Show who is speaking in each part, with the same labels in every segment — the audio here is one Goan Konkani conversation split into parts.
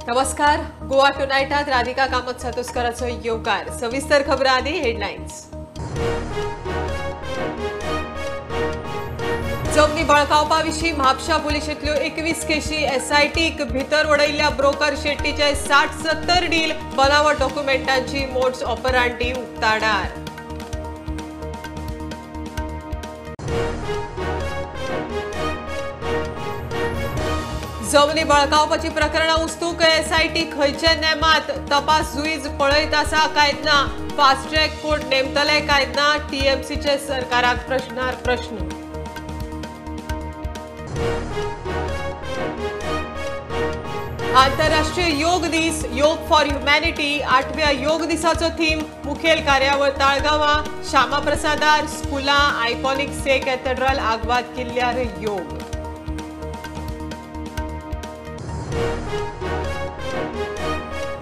Speaker 1: नमस्कार, गोवा टुनायटात राधिका कामत सातोस्कराचो येवकार। सविस्तर खबरां आदी हेडलायन्स। जमनी बळकावपा विशीं म्हापशा पुलिशेंतल्यो 21 केशी एसआयटीक भितर वडयिल्ल्या ब्रोकर शेट्टीचे 60-70 डील बनावट डॉक्युमेंटांची मोड्स ऑपरांडी उक्ताडार। जमनी बळकावपाची प्रकरणां उस्तूक एसआयटी खंयचे नेमात तपास जुईज पळयत आसा काय ना, फास्ट ट्रॅक कोर्ट नेमतले काय ना, टीएमसीचे सरकाराक प्रश्नार प्रश्न। आंतरराष्ट्रीय योग दीस, योग फॉर ह्युमॅनिटी, 8व्या योग दिसाचो थीम। मुखेल कार्यावळ ताळगांवां, श्यामाप्रसादार, स्कुलां, आयकॉनिक से कॅथेड्रल, आगवाद किल्ल्यार योग।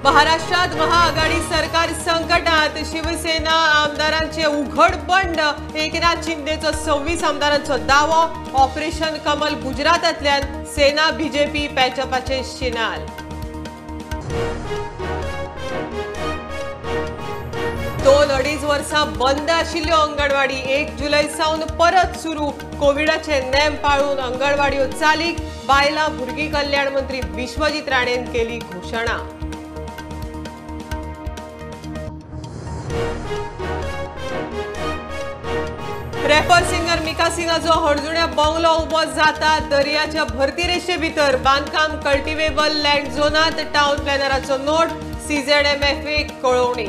Speaker 1: महाराष्ट्रात महाआघाडी सरकार संकटात, शिवसेना आमदारांचे उघड बंड, एकनाथ शिंदेचो 26 आमदारांचो दावो, ऑपरेशन कमल गुजरातांतल्यान सेना बीजेपी पॅचपाचे शिनाल। 2-2.5 वर्सां बंद आशिल्ल्यो अंगणवाडी 1 जुलय सावन परत सुरू, कोविडाचे नेम पाळून अंगणवाडयो चालीक, बायलां भुरगीं कल्याण मंत्री विश्वजीत राणेन केली घोशणा। रॅपर सिंगर मिका सिंगाचो हणजुण्या बंगलो उबो जाता, दर्याच्या भरती रेशे भितर बांदकाम कल्टिवेबल लँड झोनात, टावन प्लॅनराचो नोट, सीझेडएमएफए कळोवणी।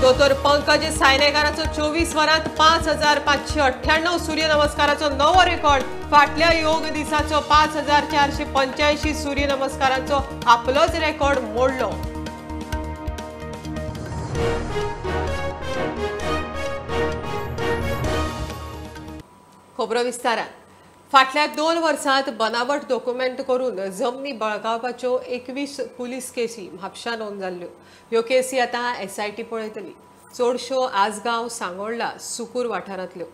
Speaker 1: दोतोर पंकज सायनेकाराचो 24 वरांत 5598 सूर्यनमस्काराचो नवो रेकॉर्ड, फाटल्या योग दिसाचो 5485 सूर्यनमस्कारांचो आपलोच रेकॉर्ड मोडलो। खबरो विस्तारान। फाटल्या 2 वर्सांत बनावट डॉक्युमेंट करून जमनी बळकावपाच्यो 21 पुलीस केसी म्हापशा नोंद जाल्ल्यो। ह्यो केसी आतां एसआयटी पळयतली। चडश्यो आजगांव, सांगोळ्ळा, सुकूर वाठारांतल्यो।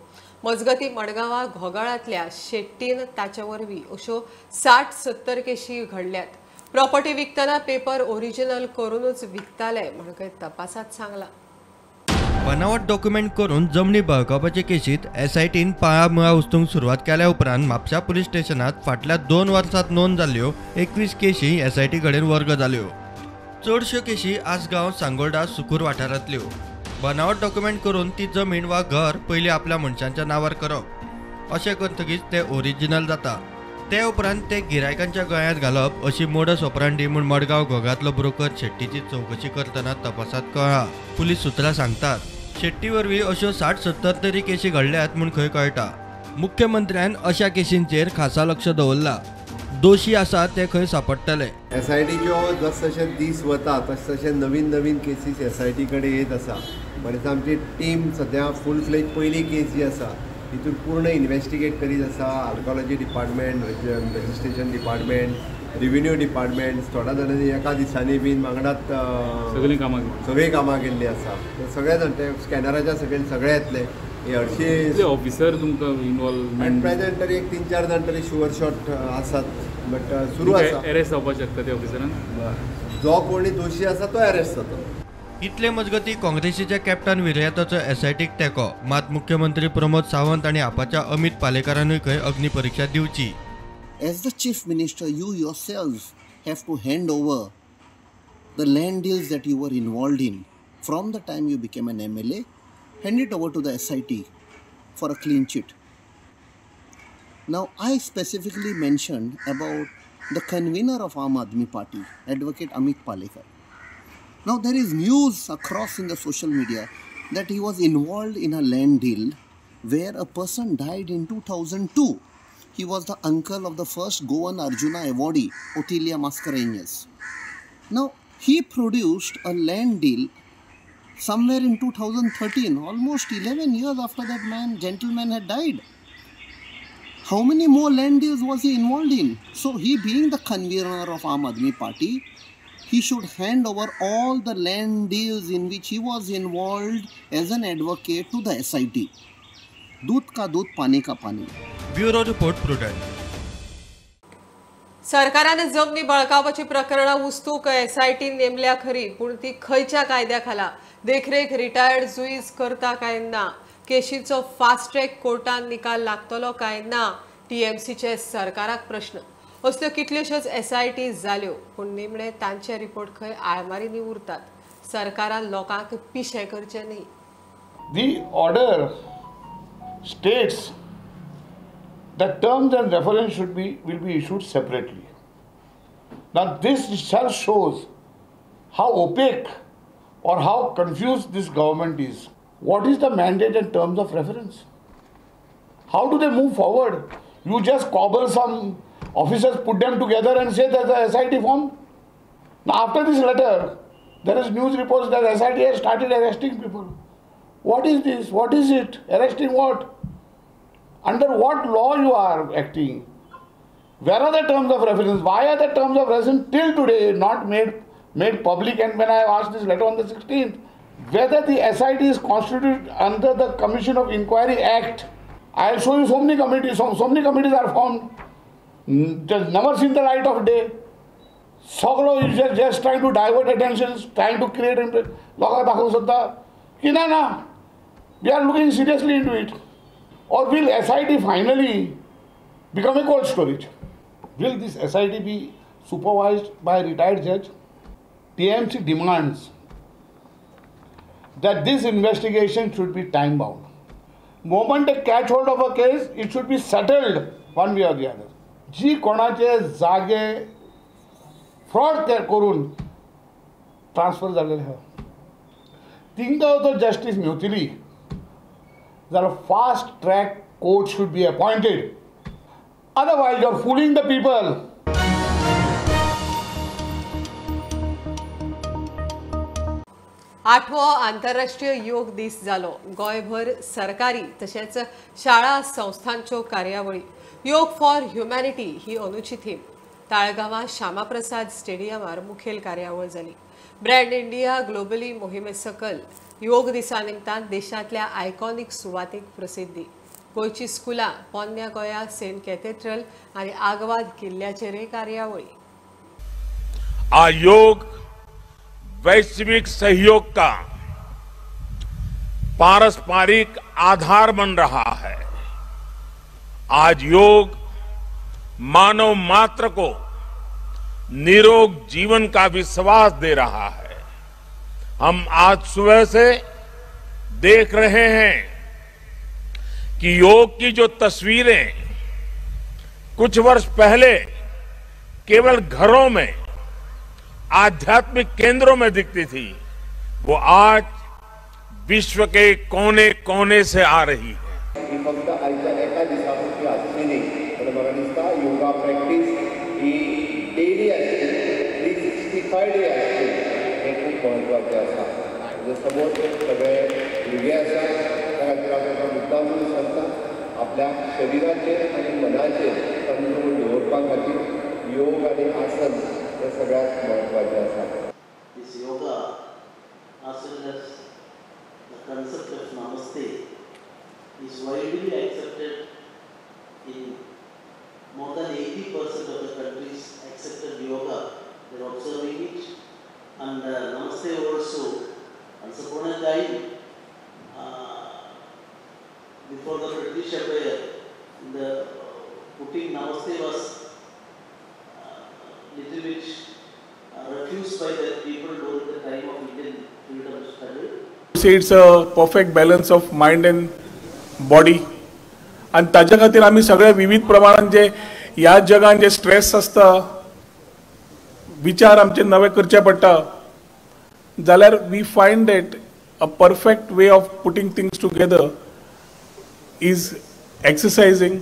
Speaker 1: मजगती मडगांवा घोगाळांतल्या शेट्टीन ताचे वरवीं अश्यो 60-70 केशी घडल्यात। प्रॉपर्टी विकतना पेपर ओरिजिनल करूनच विकताले म्हण तपासात सांगला।
Speaker 2: बनावट डॉक्युमेंट करून जमनी बळकावपाचे केशीत एसआयटीन पाळामुळा उस्तूंक सुरवात केल्या उपरांत म्हापशा पुलीस स्टेशनात फाटल्या 2 वर्सांत नोंद जाल्ल्यो 21 केशी एसआयटी कडेन वर्ग जाल्यो। चडश्यो केशी आसगांव, सांगोल्डा, सुकूर वाठारांतल्यो। बनावट डॉक्युमेंट करून ती जमीन वा घर पयलीं आपल्या मनशांच्या नांवार करप, अशें करतकीच ते ओरिजिनल जाता। ते उपरांत ते गिरायकांच्या गळ्यांत घालप अशी मोडस ऑपरांडी म्हूण मडगांव घोगांतलो ब्रोकर शेट्टीची चवकशी करतना तपासात कळ्ळा। पुलीस सुत्रां सांगतात शेट्टी वरवीं अश्यो 60-70 तरी केशी घडल्यात म्हूण खंय कळटा। मुख्यमंत्र्यान अशा केशींचेर खासा लक्ष दवरला। दोशी आसा ते खंय सापडटले।
Speaker 3: एसआयटीच्यो जसजशे दीस वता तशे नवीन नवीन केसीस एसआयटी कडेन येत आसा। म्हणल्यार आमची टीम सद्या फूल फ्लेज पयली केस जी आसा तितून पूर्ण इन्वेस्टिगेट करीत आसा। Archaeology department, registration department, revenue department, थोड्या जाणांनी एका दिसांनी बीन वांगडात सगळीं कामां केल्लीं आसा। सगळे जाण ते स्कॅनराच्या सकयल सगळे येतले। हे हरशीं
Speaker 4: ऑफिसर तुमकां इनवॉल्वमेंट
Speaker 3: एट प्रेझेंट तरी एक 3-4 जाण तरी शुअर शॉट आसात, बट सुरू आसा।
Speaker 4: अरेस्ट जावपाक शकता ते ऑफिसरान,
Speaker 3: जो कोणी दोशी आसा तो अरेस्ट जाता।
Speaker 2: इतले मजगती काँग्रेसीच्या कॅप्टन विरयाताचो एसआयटीक तेंको, मात मुख्यमंत्री प्रमोद सावंत आनी आपाच्या अमित पालेकारानूय खंय अग्निपरिक्षा दिवची।
Speaker 5: As the Chief Minister, you yourself have to hand over the land deals that you were involved in from the time you became an MLA, hand it over to the SIT for a clean chit. Now, I specifically mentioned about the convener of Aam Aadmi Party, Advocate Amit Palekar. Now, there is news across in the social media that he was involved in a land deal where a person died in 2002. He was the uncle of the first Goan Arjuna awardee, Otilia Mascarenhas. Now, he produced a land deal somewhere in 2013, almost 11 years after that man, gentleman had died. How many more land deals was he involved in? So, he being the convener of Aam Aadmi Party, he should hand over all the land deals in which he was involved as an advocate to the SIT. दूध का दूध, पानी का पानी।
Speaker 2: Bureau report, Prudent.
Speaker 1: सरकारान जमनी बळकावपाची प्रकरणां उस्तूक एसआयटी नेमल्या खरी, पूण ती खंयच्या कायद्या खाला देखरेख रिटायर्ड जुईज करता काय ना, केशीचो फास्ट ट्रॅक कोर्टान निकाल लागतलो काय ना, टीएमसीचे सरकाराक प्रश्न. असल्यो कितल्योश्योच एसआयटी जाल्यो, पूण निमणे तांचे रिपोर्ट खंय आळमारींनी उरतात. सरकारान लोकांक पिशें करचें न्ही.
Speaker 6: The order states that terms and reference will be issued separately. Now this itself shows how opaque or how confused this government is. What is the mandate and terms of reference? How do they move forward? You just cobble some officers, put them together and say there's a SIT formed. Now after this letter, there is news reports that SIT has started arresting people. What is this? What is it? Arresting what? Under what law you are acting? Where are the terms of reference? Why are the terms of reference till today not made public? And when I asked this letter on the 16th, whether the SIT is constituted under the Commission of Inquiry Act, I will show you so many committees, so many committees are formed, just never seen the light of day. Soglo is just trying to divert attention, trying to create लोकांक दाखोवंक सोदता की ना ना, we are looking seriously into it. Or will SIT finally become a cold storage? Will this SIT be supervised by a retired judge? TMC demands that this investigation should be time bound. Moment they catch hold of a case, it should be settled one way or the other. जी कोणाचे जागे फ्रॉड करून ट्रान्सफर जाल्लेले आहा तिंका जर जस्टीस मेवतली जाल्यार fast track court should be appointed. Otherwise you are fooling the people.
Speaker 1: आठवो आंतरराष्ट्रीय योग दीस जालो. गोंयभर सरकारी तशेंच शाळा संस्थांच्यो कार्यावळी. योग फॉर ह्युमॅनिटी ही अंदूची थीम. ताळगांवां श्यामाप्रसाद स्टेडियमार मुखेल कार्यावळ जाली. ब्रँड इंडिया ग्लोबली मोहिमे सकल योग दिसा निमतान देशांतल्या आयकॉनिक सुवातेक प्रसिद्धी. गोंयची स्कुलां पोन्न्या गोंया सेंट कॅथेड्रल आनी आगवाद किल्ल्याचेरय कार्यावळी.
Speaker 7: आज योग वैश्विक सहयोग का पारस्परिक आधार बन रहा है. आज योग मानव मात्र को निरोग जीवन का विश्वास दे रहा है. हम आज सुबह से देख रहे हैं कि योग की जो तस्वीरें कुछ वर्ष पहले केवल घरों में, आध्यात्मिक केंद्रों में दिखती थी, वो आज विश्व के कोने कोने से आ रही है.
Speaker 3: फक्त आयच्या एका दिसा पुरती आसची न्ही, पण म्हाका दिसता योगा प्रॅक्टीस ही डेली आसची, 365 डे आसची, हें खूब म्हत्वाचें आसा. म्हणजे समज सगळे भुरगे आसा त्या खातीर हांव तांकां मुद्दाम म्हणून सांगता, आपल्या शरिराचेर आनी मनाचेर कंट्रोल दवरपा खातीर योग आनी आसन हे सगळ्यात म्हत्वाचें आसा.
Speaker 8: This yoga as well as the concept of namaste is widely accepted in more than 80% of the countries accepted yoga. They are observing it, and namaste also. Once upon a time, before the British Empire, the putting namaste was little bit refused by the people during the time of Indian freedom struggle.
Speaker 9: See, it's a perfect balance of mind and body. आनी ताज्या खातीर आमी सगळे विविध प्रमाणान जे ह्या जगान जे स्ट्रेस आसता, विचार आमचे नवे करचे पडटा, जाल्यार we find that a perfect way of putting things together is exercising,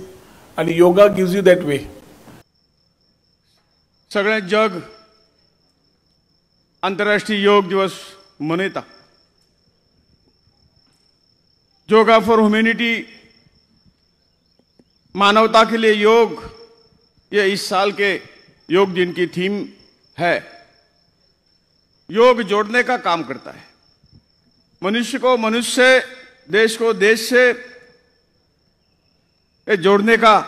Speaker 9: आनी yoga gives you that way.
Speaker 10: सगळें जग आंतरराष्ट्रीय योग दिवस मनयता. योगा फॉर ह्यूमैनिटी, मानवता के लिए योग, ये इस साल के योग दिन की थीम है. योग जोड़ने का काम करता है, मनुष्य को मनुष्य से, देश को देश से, ये जोड़ने का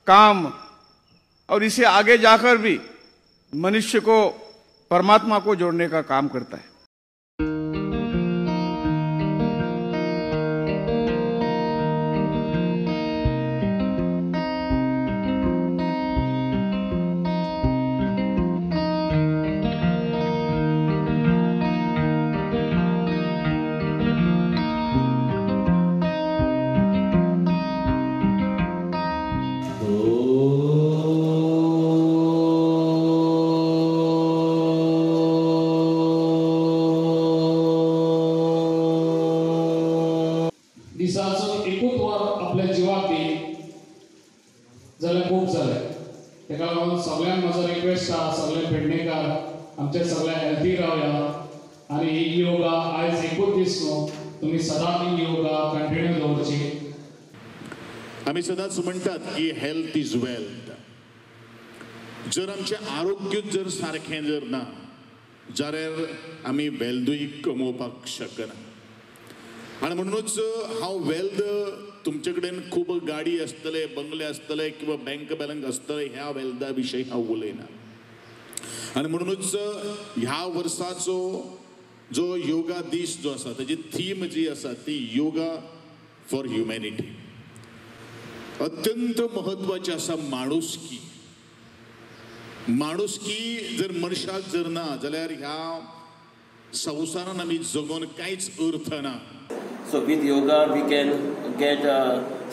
Speaker 10: काम और इसे आगे जाकर भी मनुष्य को परमात्मा को जोड़ने का काम करता है।
Speaker 11: दिसाचो एकूच वर आपल्या जिवाक दी जाल्यार खूब जालें। ताका लागून सगळ्यांक म्हजो रिक्वेस्ट आसा, सगळे पेडणेकार आमचे सगळे हेल्दी रावया आनी ही योगा आयज एकूच दीस न्हू, तुमी सदांच ही योगा कंटिन्यू दवरची।
Speaker 12: आमी सदांच म्हणटात की हेल्थ is wealth. जर आमचें आरोग्यूच जर सारकें जर ना जाल्यार आमी वेल्थूय कमोवपाक शकना। आनी म्हणूनच हांव वेल्थ तुमचे कडेन खूब गाडी आसतले, बंगले आसतले किंवा बँक बॅलन्स आसतले ह्या वेल्था विशयी हांव उलयना। आनी म्हणूनच ह्या वर्साचो जो योगा दीस जो आसा ताजी थीम जी आसा ती योगा फॉर ह्युमॅनिटी। अत्यंत म्हत्वाची आसा माणुसकी। माणुसकी जर मनशाक जर ना जाल्यार ह्या संवसारान आमी जगोन कांयच अर्थ ना।
Speaker 8: So with yoga we can get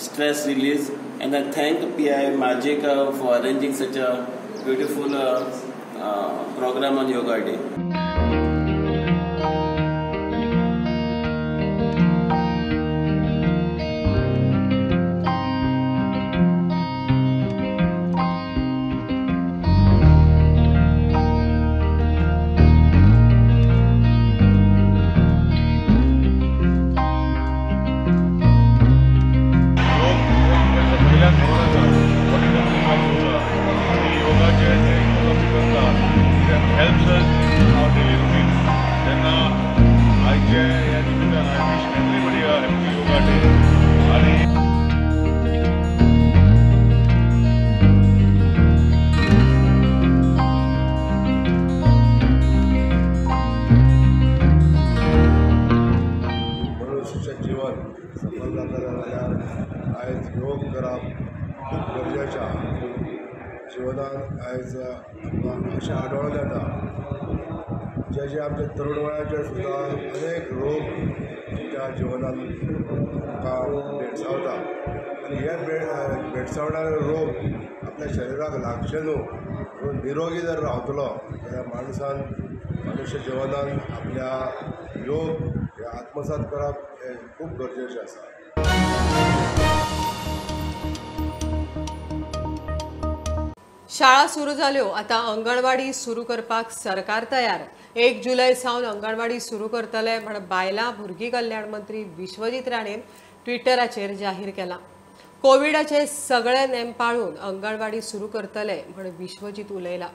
Speaker 8: stress release, and I thank PI Magic for arranging such a beautiful program on Yoga Day.
Speaker 13: जीवन सफल जाता जाल्यार आयज योग करप खूब गरजेचें आसा। जिवनांत आयज आमकां अशें आढळून येता जे जे आमच्या तरुण वयाचेर सुद्दां अनेक रोग आमच्या जिवनांत आमकां भेडसावता आनी हे भेडसावणारे रोग आपल्या शरिराक लागचे न्हू म्हणून निरोगी जर रावतलो जाल्यार माणसान मनुष्य जिवनांत आपल्या योग हे आत्मसात करप हें खूब गरजेचें आसा।
Speaker 1: शाळा सुरू जाल्यो, आतां अंगणवाडी सुरू करपाक सरकार तयार। 1 जुलय सावन अंगणवाडी सुरू करतले म्हण बायलां भुरगीं कल्याण मंत्री विश्वजीत राणेन ट्विटराचेर जाहीर केलां। कोविडाचे सगळे नेम पाळून अंगणवाडी सुरू करतले म्हण विश्वजीत उलयला।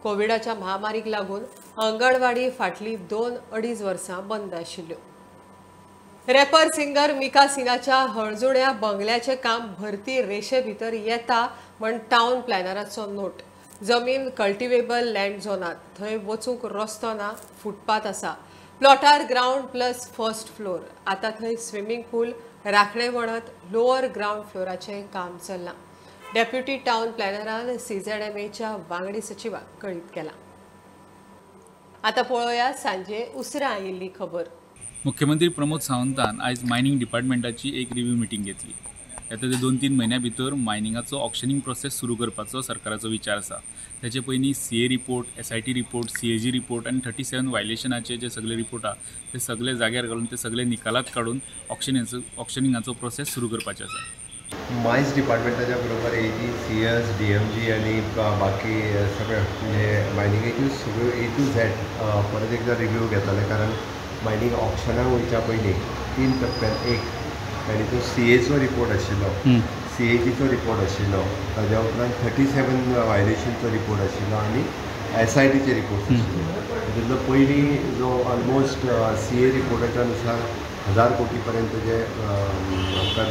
Speaker 1: कोविडाच्या महामारीक लागून अंगणवाडी फाटली 2-2.5 वर्सां बंद आशिल्ल्यो। रॅपर सिंगर मिका सिंगाच्या हळजुण्या बंगल्याचे काम भरती रेशे भितर येता म्हण टावन प्लॅनराचो नोट। जमीन कल्टिवेबल लँड झोनात, थंय वचूंक रस्तो ना, फुटपाथ आसा। प्लॉटार ग्रावंड प्लस फर्स्ट फ्लोर, आतां थंय स्विमींग पूल, राखणे वणत, लोअर ग्रावंड फ्लोराचें काम चल्लां। डेप्युटी टावन प्लॅनरान CZMAच्या वांगडी सचिवाक कळीत केलां। आतां पळोवया सांजे उसरां आयिल्ली खबर।
Speaker 4: मुख्यमंत्री प्रमोद सावंतान आयज मायनींग डिपार्टमेंटाची एक रिव्यू मिटींग घेतली। येता ते 2-3 म्हयन्या भितर मायनिंगाचो ऑक्शनिंग प्रोसेस सुरू करपाचो सरकाराचो विचार आसा। ताचे पयलीं CA report, SIT report, CAG report आनी 37 वायलेशनाचे जे सगळे रिपोर्ट आहा ते सगळे जाग्यार घालून ते सगळे निकालात काडून ऑक्शनिंगाचो प्रोसेस सुरू करपाचो आसा।
Speaker 3: मायन्स डिपार्टमेंटाच्या बरोबर AG, CS, DMG आनी बाकी सगळे म्हणजे मायनिंगाच्यो सगळ्यो A to Z परत एकदा रिव्यू घेताले, कारण मायनींग ऑक्शनाक वयच्या पयलीं 3 टप्प्यान एक आनी तो CAचो रिपोर्ट आशिल्लो, CAGचो रिपोर्ट आशिल्लो, ताज्या उपरांत 37 वायलेशनचो रिपोर्ट आशिल्लो आनी SITचे रिपोर्ट आशिल्ले। तितूंतलो पयलीं जो ऑलमोस्ट CA रिपोर्टाच्या नुसार 1000 कोटी पर्यंत जे आमकां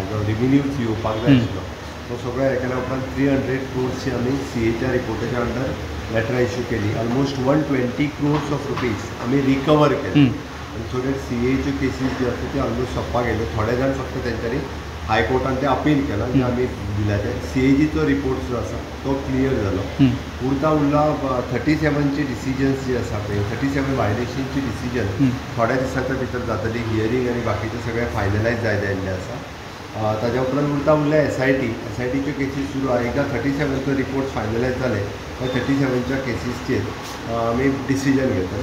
Speaker 3: जो रेविन्यूज येवपाक जाय आशिल्लो तो सगळो हे केल्या उपरांत 300 क्रोर्सची आमी सीएच्या रिपोर्टाच्या अंडर लेटरां इश्यू केली. ऑलमोस्ट 120 क्रोर्स ऑफ रुपीज आमी रिकवर केले आनी सो that सीएच्यो केसीस ज्यो आसा त्यो ऑलमोस्ट सोंपपाक गेल्यो. थोडे जाण फक्त तेंच्यांनी हायकोर्टान ते अपील केलां जें आमी दिल्या ते सीएजीचो रिपोर्ट जो आसा तो क्लियर जालो. उरता उरला 37ची डिसिजन्स जी आसा पळय 37 व्हायलेशनची डिसिजन थोड्या दिसाच्या भितर जातली. हियरींग आनी बाकीचे सगळे फायनलायज जायत आयिल्ले आसा. ताज्या उपरांत उरता उरल्या एसआयटीच्यो केसीस सुरू आहा. एकदां 37चो रिपोर्ट फायनलायज जाले काय 37च्या केसीसचेर आमी डिसिजन घेतले.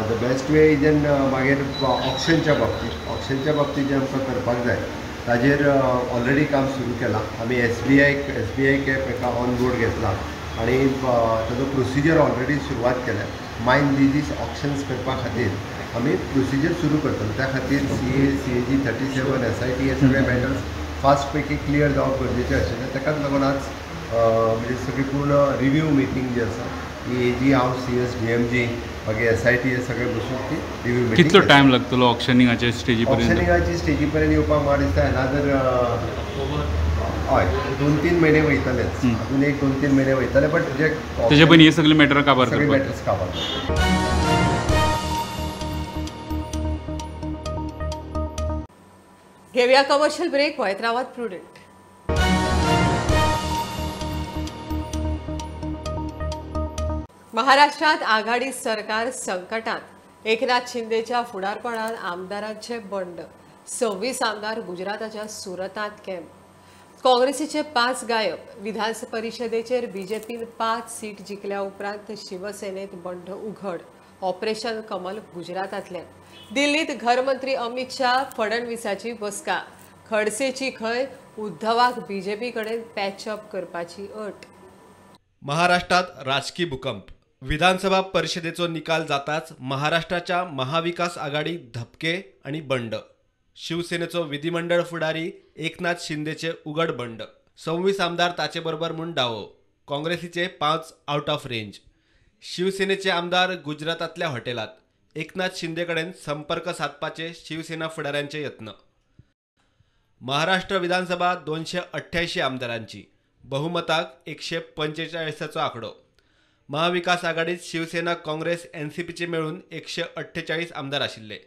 Speaker 3: The best way is an मागीर ऑक्शनच्या बाबतीत जें आमकां करपाक जाय ताजेर ऑलरेडी काम सुरू केलां. आमी एसबीआय कॅप एका ऑन बोर्ड घेतला आनी ताजो प्रोसिजर ऑलरेडी सुरवात केल्या. मायन लिजीस ऑक्शन्स करपा खातीर आमी प्रोसिजर सुरू करतले. त्या खातीर सीए सीएजी 37 एसआयटी हे सगळे मॅटर्स फास्ट पैकी क्लियर जावप गरजेचें आशिल्लें. ताकाच लागून आज म्हणजे सगळी पूर्ण रिव्यू मिटींग जी आसा ती एजी हांव सीएस डीएमजी मागीर एसआयटी हे सगळे बसून ती रिव्यू मिटींग.
Speaker 4: कितलो टायम लागतलो ऑक्शनिंगाचे स्टेजी पर्यंत?
Speaker 3: ऑक्शनिंगाची स्टेजी पर्यंत येवपाक म्हाका दिसता एनादर हय 2-3 म्हयने वयतलेच. अजून एक 2-3 म्हयने वयतले. बट जे
Speaker 4: तेजे पयलीं हे सगळे मॅटर काबार
Speaker 3: सगळे मॅटर्स काबार.
Speaker 1: घेऊया कमर्शियल ब्रेक. वळत रावात प्रुडंट. महाराष्ट्रात आघाडी सरकार संकटात. एकनाथ शिंदेच्या फुडारपणान आमदारांचे बंड. 26 आमदार गुजराताच्या सुरतांत कॅम्प. काँग्रेसीचे 5 गायब. विधान परिषदेचेर बीजेपीन 5 सीट जिखल्या उपरांत शिवसेनेत बंड उघड. ऑपरेशन कमल गुजरातांतल्यान. दिल्लीत घरमंत्री अमित शाह फडणवीसाची बसका. खडसेची खंय उद्धवाक बीजेपी कडेन पॅचअप करपाची अट.
Speaker 2: महाराष्ट्रात राजकीय भूकंप. विधानसभा परिषदेचो निकाल जाताच महाराष्ट्राच्या महाविकास आघाडी धपके आणि बंड. शिवसेनेचो विधिमंडळ फुडारी एकनाथ शिंदेचे उघड बंड. 26 आमदार ताचे बरोबर म्हूण डावो. काँग्रेसीचे 5 आउट ऑफ रेंज. शिवसेनेचे आमदार गुजरातांतल्या हॉटेलात. एकनाथ शिंदे कडेन संपर्क सादपाचे शिवसेना फुडाऱ्यांचे यत्न. महाराष्ट्र विधानसभा 288 आमदारांची, बहुमताक 145चो आंकडो. महाविकास आघाडीत शिवसेना काँग्रेस एनसीपीचे मेळून 148 आमदार आशिल्ले.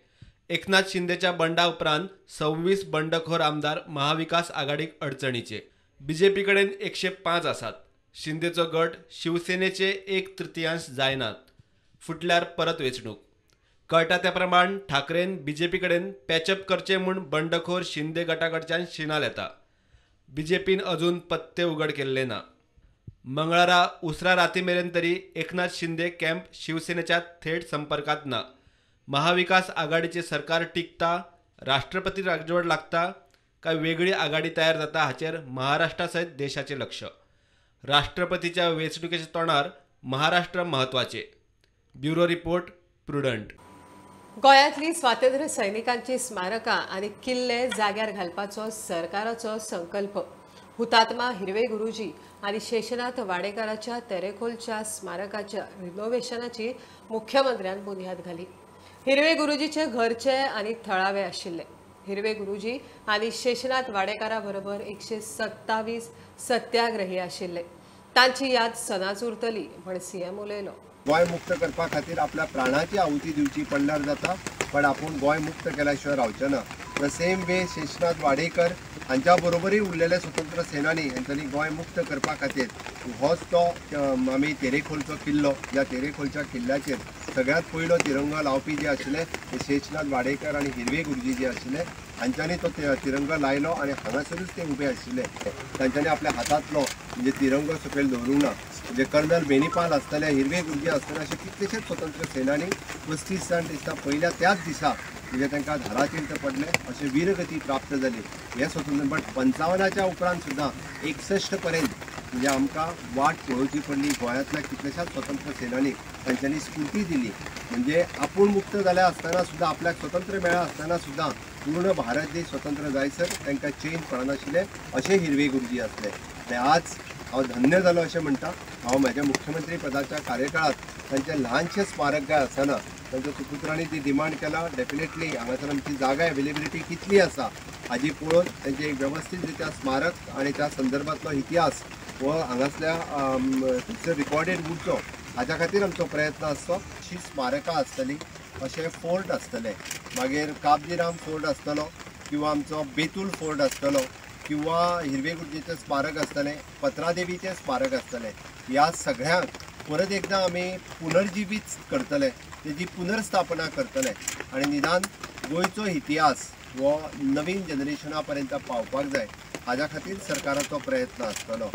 Speaker 2: एकनाथ शिंदेच्या बंडा उपरांत 26 बंडखोर आमदार महाविकास आघाडीक अडचणीचे. बीजेपी कडेन 105 आसात. शिंदेचो गट शिवसेनेचे 1/3 जायनात. फुटल्यार परत वेंचणूक. कळटा त्या प्रमाण ठाकरेन बीजेपी कडेन पॅचअप करचे म्हूण बंडखोर शिंदे गटा कडच्यान शिनाल येता. बीजेपीन अजून पत्ते उघड केल्ले ना. मंगळारा उसरा राती मेरेन तरी एकनाथ शिंदे कॅम्प शिवसेनेच्या थेट संपर्कात ना. महाविकास आघाडीचे सरकार टिकता, राष्ट्रपती राजवट लागता काय वेगळी आघाडी तयार जाता हाचेर महाराष्ट्रा सयत देशाचे लक्ष. राष्ट्रपतीच्या वेंचणुकेच्या तोंडार महाराष्ट्र म्हत्वाचे. Bureau report, Prudent.
Speaker 1: गोंयांतली स्वातंत्र्य सैनिकांची स्मारकां आनी किल्ले जाग्यार घालपाचो सरकाराचो संकल्प. हुतात्मा हिरवे गुरुजी आनी शेषनाथ वाडेकाराच्या तेरेखोलच्या स्मारकाच्या रिनोव्हेशनाची मुख्यमंत्र्यान बुन्याद घाली. हिरवे गुरुजीचे घरचे आनी थळावे आशिल्ले. हिरवे गुरुजी आनी शेषनाथ वाडेकारा बरोबर 127 सत्याग्रही आशिल्ले. तांची याद सदांच उरतली म्हण सीएम उलयलो.
Speaker 3: गोंय मुक्त करपा खातीर आपल्या प्राणाची आहुती दिवची पडल्यार जाता, पण आपूण गोंय मुक्त केल्या शिवाय रावचें ना. The same way Sheshnath Wadekar हांच्या बरोबरय उरलेले स्वतंत्र सेनानी हेंच्यांनी गोंय मुक्त करपा खातीर होच तो आमी तेरेखोलचो किल्लो, ज्या तेरेखोलच्या किल्ल्याचेर सगळ्यांत पयलो तिरंगा लावपी जे आशिल्ले ते शेषनाथ वाडेकर आनी हिरवे गुरुजी जे आशिल्ले हांच्यांनी तो तिरंगा लायलो आनी हांगासरूच ते उबे आशिल्ले. तांच्यांनी आपल्या हातांतलो म्हणजे तिरंगो सकयल दवरूंक ना. म्हणजे कर्नल बेनीपाल आसतले, हिरवे गुरुजी आसतले, अशे कितलेशेच स्वतंत्र सेनानी 35 जाण दिसता पयल्या त्याच दिसा म्हणजे तांकां धारातीर्थ पडले, अशे वीरगती प्राप्त जाली हे स्वतंत्र. बट 55च्या उपरांत सुद्दां 61 पर्यंत म्हणजे आमकां वाट पळोवची पडली. गोंयांतल्या कितल्याशाच स्वतंत्र सेनानी तांच्यांनी स्फूर्ती दिली. म्हणजे आपूण मुक्त जाल्या आसतना सुद्दां, आपल्याक स्वतंत्र मेळ्ळा आसतना सुद्दां पूर्ण भारत देश स्वतंत्र जायसर तांकां चेन पडनाशिल्ले अशे हिरवे गुरुजी आसले. आनी आज हांव धन्य जालो अशें म्हणटा. हांव म्हज्या मुख्यमंत्री पदाच्या कार्यकाळांत तांचें ल्हानशें स्मारक काय आसना तांच्या सुपुत्रांनी ती डिमांड केला. डेफिनेटली हांगासर आमची जागा एवेलेबिलिटी कितली आसा हाजी पळोवन तेंचे एक वेवस्थीत रित्या स्मारक आनी त्या संदर्भांतलो इतिहास हो हांगासल्या थंयसर रिकॉर्डेड उरचो हाज्या खातीर आमचो प्रयत्न आसचो. अशी स्मारकां आसतलीं, अशे फोर्ट आसतले, मागीर काबजीराम फोर्ट आसतलो किंवा आमचो बेतूल फोर्ट आसतलो किंवा हिरवेगुर्जेचें स्मारक आसतलें, पत्रादेवीचें स्मारक आसतलें. ह्या सगळ्यांक परत एकदां आमी पुनर्जिवीत करतले, तेजी पुनर्स्थापना करतले आनी निदान गोंयचो इतिहास हो नवीन जनरेशना पर्यंत पावपाक जाय हाज्या खातीर सरकाराचो प्रयत्न आसतलो.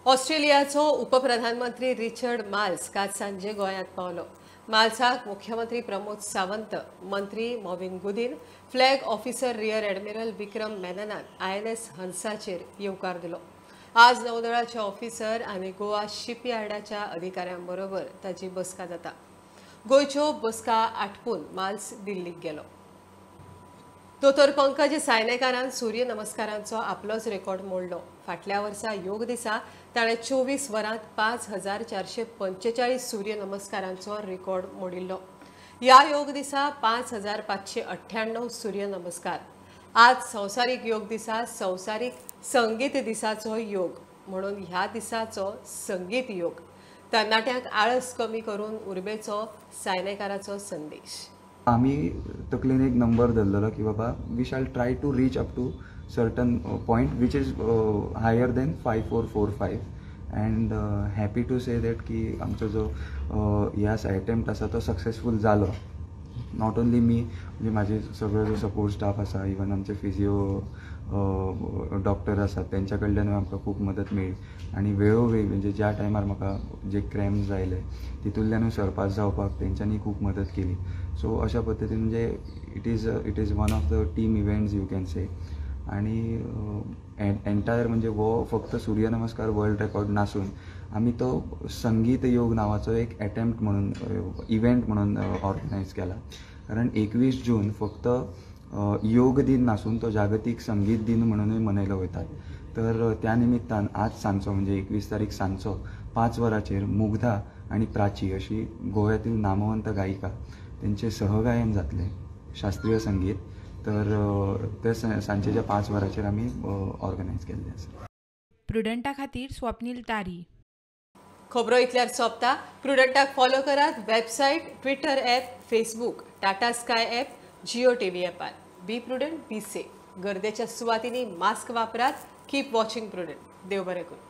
Speaker 1: ऑस्ट्रेलियाचो उपप्रधानमंत्री रिचर्ड माल्स काल सांजे गोंयांत पावलो. माल्साक मुख्यमंत्री प्रमोद सावंत, मंत्री Mauvin Godinho, flag officer rear admiral Vikram मेननान INS हंसाचेर येवकार दिलो. आज नौदळाचे ऑफिसर आनी गोवा शिपयार्डाच्या अधिकाऱ्यांबरोबर ताची बसका जाता. गोंयच्यो बसका आटपून माल्स दिल्लीक गेलो. दोतोर पंकज सायनेकारान सूर्य नमस्कारांचो आपलोच रेकॉर्ड मोडलो. फाटल्या वर्सा योग दिसा ताणें 24 वरांत 5445 सूर्य नमस्कारांचो रेकॉर्ड मोडिल्लो. ह्या योग दिसा 5598 सूर्य नमस्कार. आज संवसारीक योग दिसा संवसारीक संगीत दिसाचो योग म्हणून ह्या दिसाचो संगीत योग. तरणाट्यांक आळस कमी करून उर्बेचो सायनेकाराचो संदेश.
Speaker 14: आमी तकलेन एक नंबर धरलेलो की बाबा we shall try to reach up to certain point which is higher than 5445 and happy to say that की आमचो जो ह्या अटेम्प्ट आसा तो सक्सेसफूल जालो. Not only मी म्हणजे म्हाजे सगळो जो सपोर्ट स्टाफ आसा, इवन आमचे फिजियो डॉक्टर आसात तेंच्या कडल्यान आमकां खूब मदत मेळ्ळी आनी वेळोवेळी म्हणजे ज्या टायमार म्हाका जे क्रॅम्स आयले तितूंतल्यानूय सरपास जावपाक तेंच्यांनी खूब मदत केली. सो अशा पद्दतीन म्हणजे it is one of the team events you can say. आनी एंटायर म्हणजे हो फक्त सूर्यनमस्कार वर्ल्ड रेकॉर्ड नासून आमी तो संगीत योग नांवाचो एक एटेम्प्ट म्हणून इव्हेंट म्हणून ऑर्गनायज केला. कारण 21 जून फक्त योग दिन नासून तो जागतीक संगीत दिन म्हणूनय मनयलो वता. तर त्या निमित्तान आज सांजचो म्हणजे 21 तारीख सांजचो 5 वरांचेर मुग्धा आनी प्राची अशी गोव्यातील नामवंत गायिका तेंचे सहगायन जातलें शास्त्रीय संगीत. तर ते सांजेच्या 5 वरांचेर आमी ऑर्गनायज केल्लें आसा.
Speaker 15: प्रुडंटा खातीर स्वप्नील तारी.
Speaker 1: खबरो इतल्यार सोंपता. प्रुडंटाक फॉलो करात website, Twitter app, Facebook, Tata Sky app, Jio TV ॲपार. Be prudent, be safe. गर्देच्या सुवातींनी मास्क वापरात. Keep watching Prudent. देव बरें करूं.